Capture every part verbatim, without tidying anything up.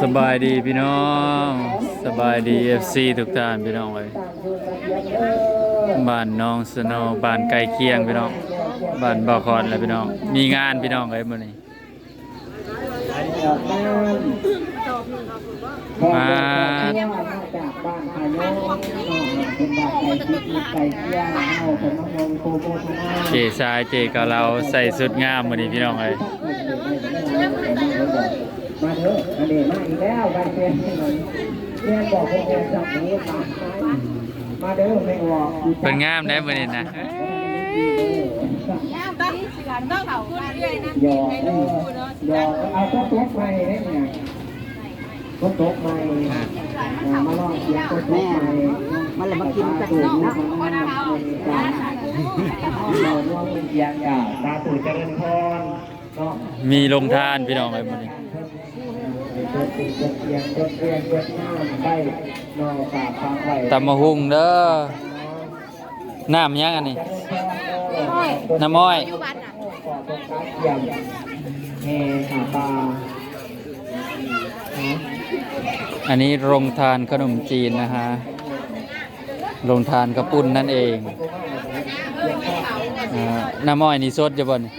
สบายดีพี่น้อง สบายดี เอฟซี ทุกท่านพี่น้องเอ้ย บ้านหนองสโน บ้านใกล้เคียงพี่น้อง บ้านบ่าวคอนแหละพี่น้อง มีงานพี่น้องเอ้ยมื้อนี้ มา เจชายเจกะเหลาใส่ชุดงามมื้อนี้พี่น้องเอ้ย มาเด้อ อันนี้มาอีกแล้ว ใบเตย แม่บอกเพิ่นจะจับหมูตาย มาเด้อ แม่ออก เพิ่นงามได้มื้อนี้นะ หยอกเด้อ หยอก เอาก็ตกไปได้เนี่ย ก็ตกไป อ่า มาลองเสียงก็ตกไป มันละมากินกันเนาะ เราร่วมเป็นเสียงกล่าว สาธุเจริญพร มีโรงทานพี่น้องเอ้ยมื้อนี้ ตำบักหุ่งเด้อ น้ำหยังอันนี้ น้ำอ้อย อันนี้โรงทานขนมจีนนะฮะ โรงทานข้าวปุ้นนั่นเอง อ่า น้ำอ้อยนี่สดอยู่บ่นี่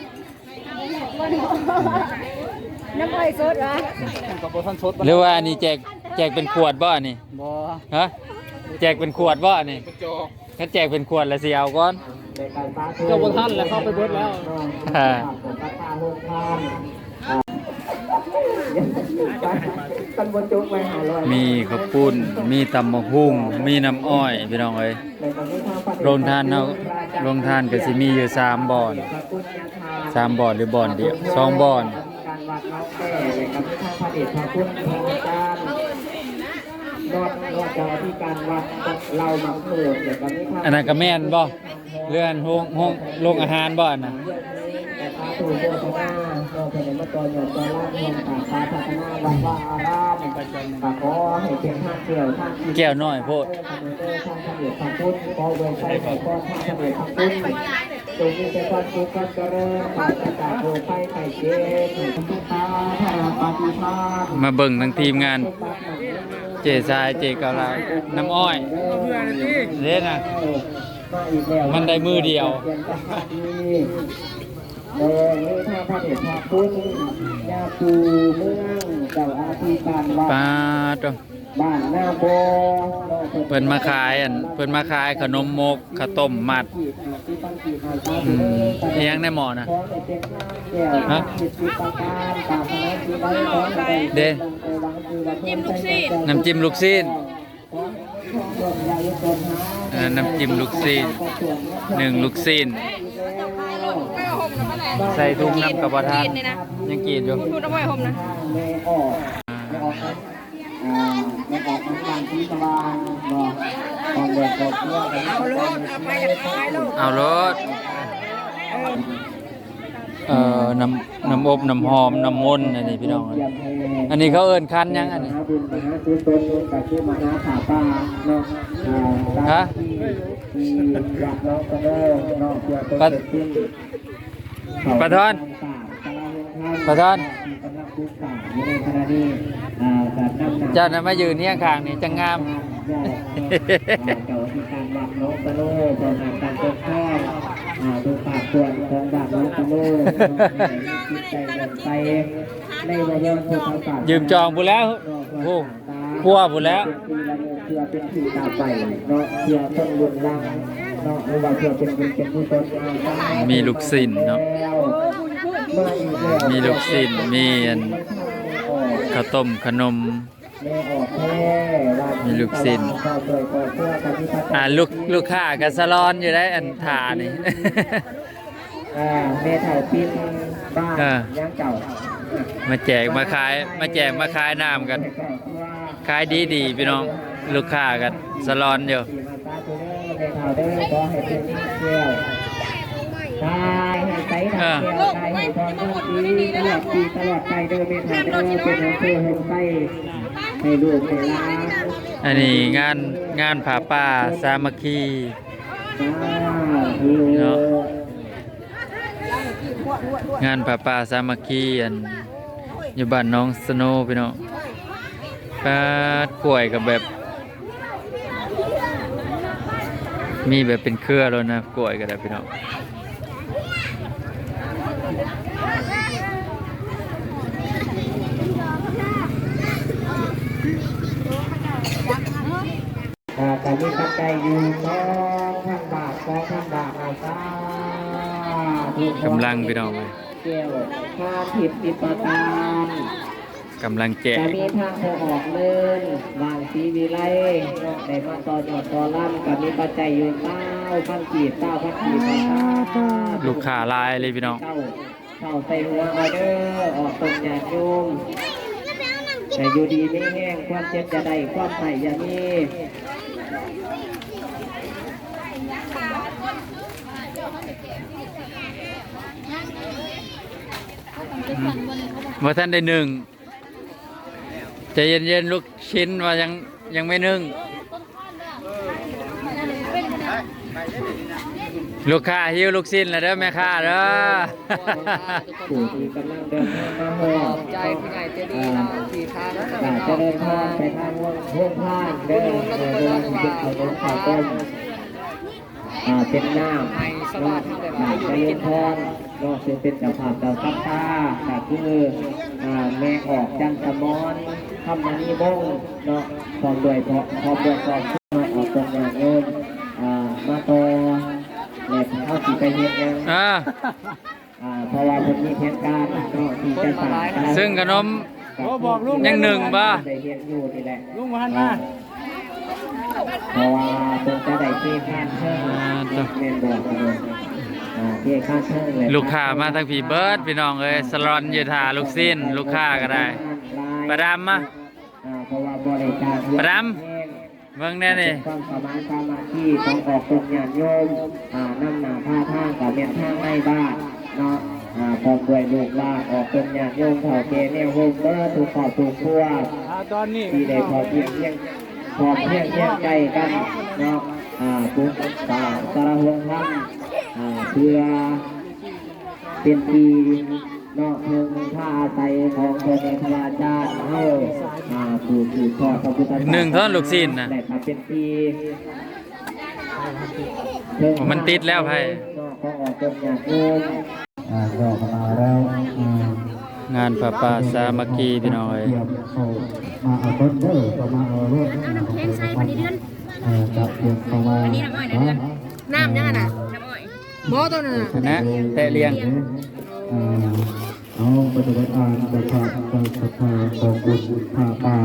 น้ำอ้อยสดวะ หรือว่าอันนี้แจก แจกเป็นขวดบ่อันนี้ บ่ ฮะ แจกเป็นขวดบ่อันนี้ กระจอก ถ้าแจกเป็นขวดแล้วสิเอาก่อน เจ้าบ่ทันแล้ว เข้าไปเบิดแล้ว อ่า มีข้าวปุ้น มีตำบักหุ่ง มีน้ำอ้อย พี่น้องเอ้ย โรงทานเฮา โรงทานก็สิมีอยู่สามบ่อน สามบ่อนหรือบ่อนเดียว สองบ่อน การวัดน้องแก่และก็มีทางพระเดชพระคุณพระอาจารย์ นอก นอกจากที่การวัดเรามาเพิ่มและก็มีทาง อันนั้นก็แม่นบ่ เรือนโฮง โฮง โรงอาหารบ่อันนั้น แต่พระผู้โฆษณาเราเป็นมาต่อยอดต่อรากเงินตามพระพัฒนาวัดวาอาราม ก็ขอให้เป็นทางแก้วทาง แก้วน้อยโพด ทางพระเดชพระคุณ ขออวยชัยให้พรทางพระเดชพระคุณ จงมีแต่ความสุขความเจริญ ปราศจากโรคภัยไข้เจ็บ ให้ทุกท่านปฏิภาณ มาเบิ่งทั้งทีมงาน เจชาย เจกาลา น้ำอ้อย เด้นะ มาอีกแล้ว มันได้มือเดียว เออ นี่ถ้าพระเดชพระคุณ ญาติเมือง เจ้าอธิการวัด ปาดโต บ้านนาโบ เพิ่นมาขายอัน เพิ่นมาขายขนมมก ข้าวต้มมัด อืม อิหยังในหม้อนะ ฮะ เด้ น้ำจิ้มลูกชิ้น น้ำจิ้มลูกชิ้น เออ น้ำจิ้มลูกชิ้น หนึ่งลูกชิ้น ใส่ถุงน้ำกับบ่ทัน ยังกินอยู่ พูดเอาไว้ผมนะ เอาโลด เอาโลด เอ่อ น้ำ น้ำอบ น้ำหอม น้ำมนต์ อันนี้พี่น้อง อันนี้เขาเอิ้นคันหยังอันนี้ มหาบุญมหากุศลก็คือมหาผ้าป่าเนาะ อ่า ฮะ ที่วัดน้องกระโดงเนาะ เพื่อเป็น ปะ ที่ ประธาน ประธาน เจ้านั้นมายืนเฮียงข้างนี่จังงาม ยืมจองพู้นแล้ว โอ้ ครัวพู้นแล้ว เพื่อเป็นที่กราบไหว้เนาะ เพื่อคนรุ่นหลังเนาะ หรือว่าเพื่อเป็นบุญเป็นกุศล มีลูกชิ้นเนาะ มีลูกชิ้น มีอัน ข้าวต้มขนม มีลูกชิ้น อ่า ลูก ลูกค้าก็สะลอนอยู่ได้อันถ่านี่ อ่า แม่เฒ่าปิ้นบ้าน เออ ยังเก่า มาแจกมาขาย มาแจกมาขายน้ำกัน ขายดีดีพี่น้อง ลูกค้ากันสะลอนอยู่ แม่เฒ่าเด้อ ขอให้เป็นเที่ยว ตายให้ใสดังแก้ว ตายให้ทองคำดี ตลอดปีตลอดไปเด้อ แม่เฒ่าเด้อ เป็นหัวเพื่อหัวไส้ให้ลูกให้หลาน อันนี้งาน งานผ้าป่าสามัคคี สาธุ เนาะ งานผ้าป่าสามัคคี อัน อยู่บ้านหนองสโนพี่น้อง ปาดกล้วยกับแบบ มีแบบเป็นเครือแล้วนะ กล้วยก็ได้พี่น้อง อ่าก็มีปัจจัยอยู่สองพันบาท สองพันบาทนะ สาธุ กำลังพี่น้อง แก้ว พระทิพย์ทิพย์ประกานกำลังแจก ก็มีทางพอออกเงินวางศรีวิไลเนาะ ได้มาต่อยอดต่อลำ ก็มีปัจจัยอยู่เก้าพันกีบ เก้าพันกีบนะ สาธุ ลูกค้าหลายเลยพี่น้อง เก้า เข้าใส่หัวเอาเด้อ ออกตนญาติโยม แต่อยู่ดีมีแห้ง ความเจ็บจะได้ ความไข้อย่ามี บ่ทันได้นึ่ง ใจเย็นๆ ลูกชิ้นว่ายังยังไม่นึ่ง ลูกค้าหิ้วลูกชิ้นแล้วเด้อแม่ค้าเด้อ ผู้ที่กำลังเดินทางมาฮอด ใจผู้ใหญ่ใจดีเราสี่ทาง อาจจะเดินทางไปทางห้วงห้วงพานเด้อ เดินทางที่เป็นขนมข้าวต้ม อ่าเป็นน้ำเนาะ น้ำเจริญพรเนาะ ซึ่งเป็นเจ้าภาพเจ้าศรัทธา ก็คืออ่าแม่ออกจันทร์สมร คำมณีวงศ์เนาะ พร้อมด้วยพร้อมพร้อมด้วยครอบครัวเนาะ ออกตรงญาติโยม อ่ามาต่อ และเขาสิไปเฮ็ดหยัง อ่า อ่าเพราะว่าเพิ่นมีแผนการเนาะที่จะสร้าง ซึ่งขนม โอ้บอกลุง ยังนึ่งบ่ ได้เฮ็ดอยู่นี่แหละ ลุงมาหันมา เพราะว่าเพิ่นจะได้เทคานเทิง อ่า แม่นบ่ครับผมอ่าเทคานเทิงเลย ลูกค้ามาทั้งผีเบิร์ดพี่น้องเอ้ย สลอนอยู่ท่าลูกชิ้น ลูกค้าก็ได้ ประดำมา อ่าเพราะว่าบริการ ประดำ เบิ่งแน่นี่ ความสมานสามัคคีของออกตนญาติโยม อ่านำหน้าพาทางกับแม่นทางในบ้านเนาะ อ่าพร้อมด้วยลูกหลานออกตนญาติโยมเฒ่าแก่แนวโฮมเบิดทุกครอบทุกครัว อ่าตอนนี้ ที่ได้พอเพียงเพียงพอเพียงเพียงใจกันเนาะ อ่าปลุกสร้างสารหงธรรม อ่าเพื่อเป็นที่เนาะเพิ่งพาอาศัยของพ่อแม่ครูอาจารย์เฮา อ่าผู้สืบทอดพระพุทธศาสนา นึ่งท่อนลูกชิ้นน่ะ และก็เป็นที่ มันติดแล้วไพ่ เนาะของออกตนญาติโยม อ่าก็มาแล้ว อ่า งานผ้าป่าสามัคคีพี่น้องเอ้ย เตรียมเข้ามาเอาต้นเด้อเข้ามาเอารถ เอ่อจะเตรียมเข้ามา น้ำยังไงนะ บ่ตัวนั้นน่ะ คณะแตะเลียง อ่าเอาปฏิบัติอ่านประพาสศรัทธาของบุญพาปา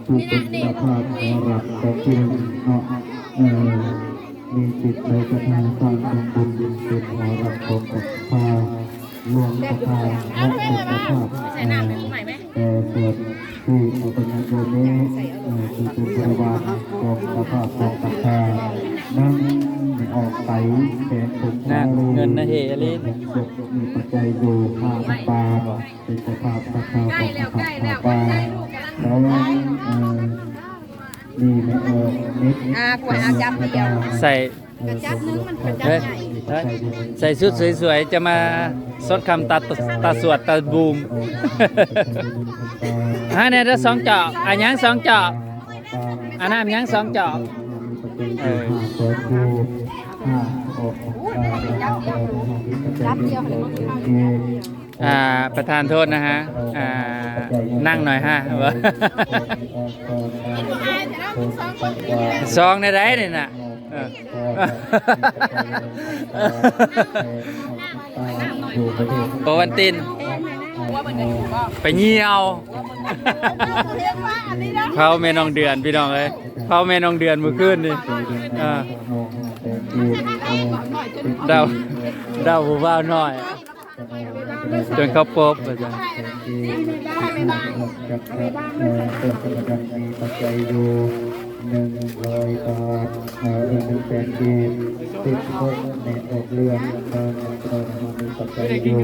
ผู้เป็นเจ้าภาพหอรับของที่เนาะ เอ่อมีจิตใจกระทำสร้างทำบุญเป็นหอรับของศรัทธา รวมศรัทธาและเป็นเจ้าภาพ ใส่น้ำให้ผมใหม่ไหม แต่ส่วนที่เอาเป็นงานโยมนี้เอ่อคือเป็นบริวารของเจ้าภาพของศรัทธา นั่งออกไปแสนผง นะเงินนะเฮลิ มีปัจจัยอยู่ห้าพันบาท เป็นเจ้าภาพศรัทธาของศรัทธาบ้านแล้วเอ่อนี่ไม่ออกนิด อ่ากล้วยเอาจับเดียว ใส่ จับนึงมันเป็นจับ เฮ้ย ใหญ่ เฮ้ยใส่ชุดสวยๆ จะมาสดคำตาตาสวดตาบูม ฮะเนี่ยได้สองจอกอันยังสองจอกอันนั้นยังสองจอกเออ จับเดียวเลย อ่า ประธานโทษนะฮะ อ่า นั่งหน่อยฮะ ซองในใดนี่น่ะ เออ โอวันติน ไปเยี่ยวเผาแม่น้องเดือนพี่น้องเอ้ย เผาแม่น้องเดือนมื้อคืนนี่ อ่า เดา เดาผู้บ่าวน้อย จนเขาปบอาจารย์ มีปัจจัยอยู่หนึ่งร้อยบาท เอ่อหนึ่งแสนกีบ สิบหก แม่ออกเรือนเมืองตรงมีปัจจัยอยู่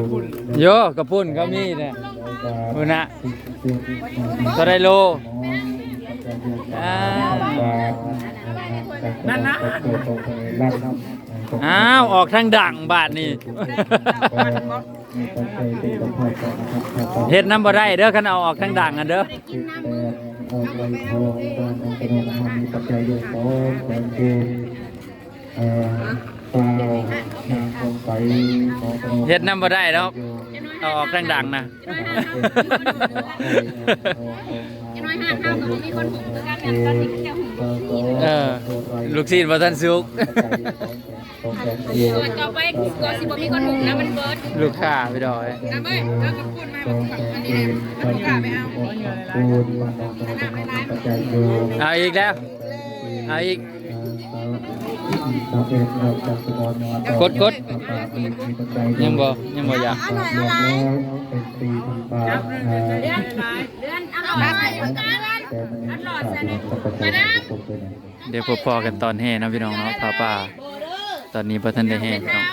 โยกระปุ่นเขามีเนี่ย ร้อยบาท คุณนะ สิบ ก็ได้โล อ่า นั่นนะ ตัวตรงไปรับ อ้าว ออกทางดังบาดนี้ เฮ็ดนำบ่ได้เด้อ คันเอาออกทางดังอันเด้อ เฮ็ดนำบ่ได้ดอก เอาออกทางดังนะ จักหน่อยห้าเท่าก็บ่มีคนหุงคือกันแหละ ตอนนี้มีแต่หุง เออ ลูกชิ้นบ่ทันสุก ต่อไปก็สิบ่มีคนหุงนะ มันเบิด ลูกค้าพี่ดอย นะเว้ย เอากระปุกมา อันนี้ ลูกค้าไปเอา เอาอีกแล้ว เอาอีก กด กด ยังบ่ ยังบ่อยาก เดือน เอาไป เดี๋ยวพบพอกันตอนแห่นะพี่น้องเนาะ ผ้าป่า ตอนนี้บ่ทันได้แห่พี่น้อง